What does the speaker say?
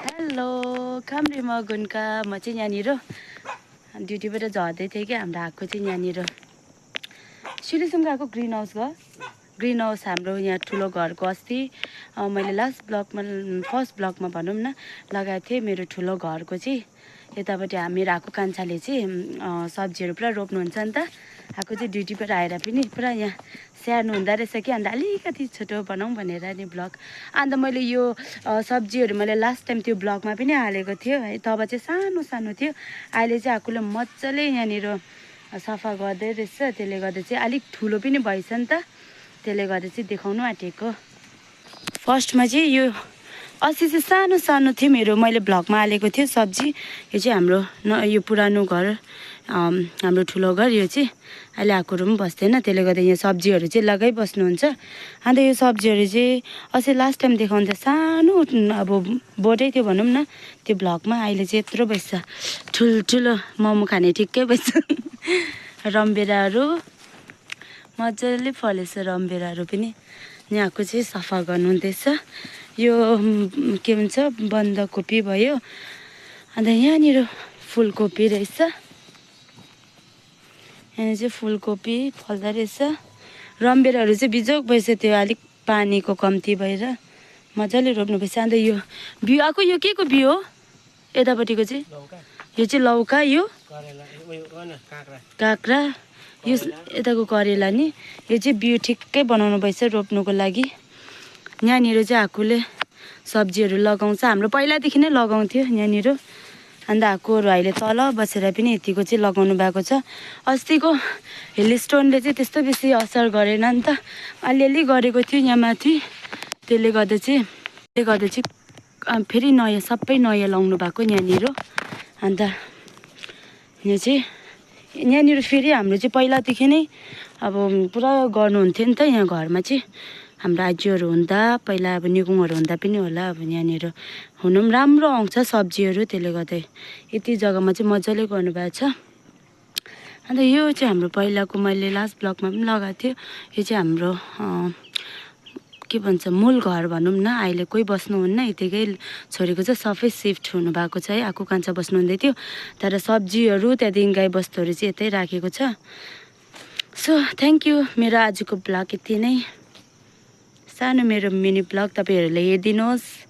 hello कामरेमा गुन्का म चाहिँ यहाँनिर ड्युटीबाट झर्दै थिएँ कि हाम्रो आएको चाहिँ यहाँनिर सिरिसम्म गएको ग्रिन हाउस हाम्रो यहाँ ठुलो घरको अस्ति मैले लास्ट ब्लकमा फर्स्ट ब्लकमा भनौँ न लगाएको थिएँ मेरो ठुलो घरको चाहिँ यतापट्टि मेरो आएको कान्छाले चाहिँ सब्जीहरू पुरा रोप्नुहुन्छ नि त आएको चाहिँ ड्युटीबाट आएर पनि पुरा यहाँ स्याहार्नु हुँदो रहेछ कि अन्त अलिकति छोटो बनाऊँ भनेर नि ब्लग अन्त मैले यो सब्जीहरू मैले लास्ट टाइम त्यो ब्लगमा पनि हालेको थियो है तब चाहिँ सानो सानो थियो अहिले चाहिँ आएकोले मजाले यहाँनिर सफा गर्दै रहेछ त्यसले गर्दा चाहिँ अलिक ठुलो पनि भएछ नि त त्यसले गर्दा चाहिँ देखाउनु आँटेको फर्स्टमा चाहिँ यो अस्ति चाहिँ सानो सानो थियो मेरो मैले ब्लगमा हालेको थियो सब्जी यो चाहिँ हाम्रो यो पुरानो घर हाम्रो ठुलो घर यो चाहिँ अहिले आएकोहरू पनि बस्दैन त्यसले गर्दा यहाँ सब्जीहरू चाहिँ लगाइबस्नुहुन्छ अन्त यो सब्जीहरू चाहिँ अस्ति लास्ट टाइम देखाउँदा सानो अब बोटै थियो भनौँ न त्यो ब्लगमा अहिले चाहिँ यत्रो भएछ ठुल्ठुलो मोमो खाने ठिक्कै भएछ रमभेडाहरू मजाले फलेछ रमभेडाहरू पनि यहाँको चाहिँ सफा गर्नुहुँदैछ यो के भन्छ बन्दाकोपी भयो अन्त यहाँनिर फुलकोपी रहेछ यहाँ चाहिँ फुलकोपी फल्दो रहेछ रमभेडाहरू चाहिँ बिजोक भएछ त्यो अलिक पानीको कम्ती भएर मजाले रोप्नु भएछ अन्त यो बिउ आएको यो के को बिउ हो यतापट्टिको चाहिँ यो चाहिँ लौका यो काँक्रा यो यताको करेला नि यो चाहिँ बिउ ठिक्कै बनाउनु भएछ रोप्नुको लागि यहाँनिर चाहिँ आएकोले सब्जीहरू लगाउँछ हाम्रो पहिलादेखि नै लगाउँथ्यो यहाँनिर अन्त आएकोहरू अहिले तल बसेर पनि यतिको चाहिँ लगाउनु भएको छ अस्तिको हिल स्टोनले चाहिँ त्यस्तो बेसी असर गरेन नि त अलिअलि गरेको थियो यहाँ माथि त्यसले गर्दा चाहिँ फेरि नयाँ सबै नयाँ लाउनु भएको यहाँनिर अन्त यहाँ चाहिँ यहाँनिर फेरि हाम्रो चाहिँ पहिलादेखि नै अब पुरा गर्नुहुन्थ्यो नि त यहाँ घरमा चाहिँ हाम्रो आजीहरू हुँदा पहिला अब निगुङहरू हुँदा पनि होला अब यहाँनिर हुनु पनि राम्रो आउँछ सब्जीहरू त्यसले गर्दा यति जग्गामा चाहिँ मजाले गर्नुभएको छ अन्त यो चाहिँ हाम्रो पहिलाको मैले लास्ट ब्लकमा पनि लगाएको थियो यो चाहिँ हाम्रो के भन्छ मूल घर भनौँ न अहिले कोही बस्नुहुन्न यतिकै छोरीको चाहिँ सबै सिफ्ट हुनुभएको छ है आएको कान्छा बस्नुहुँदै थियो तर सब्जीहरू त्यहाँदेखि गाईबस्तुहरू चाहिँ यतै राखेको छ सो थ्याङ्क यू मेरो आजको ब्लग यति नै सानो मेरो मिनी ब्लग तपाईँहरूले हेरिदिनुहोस्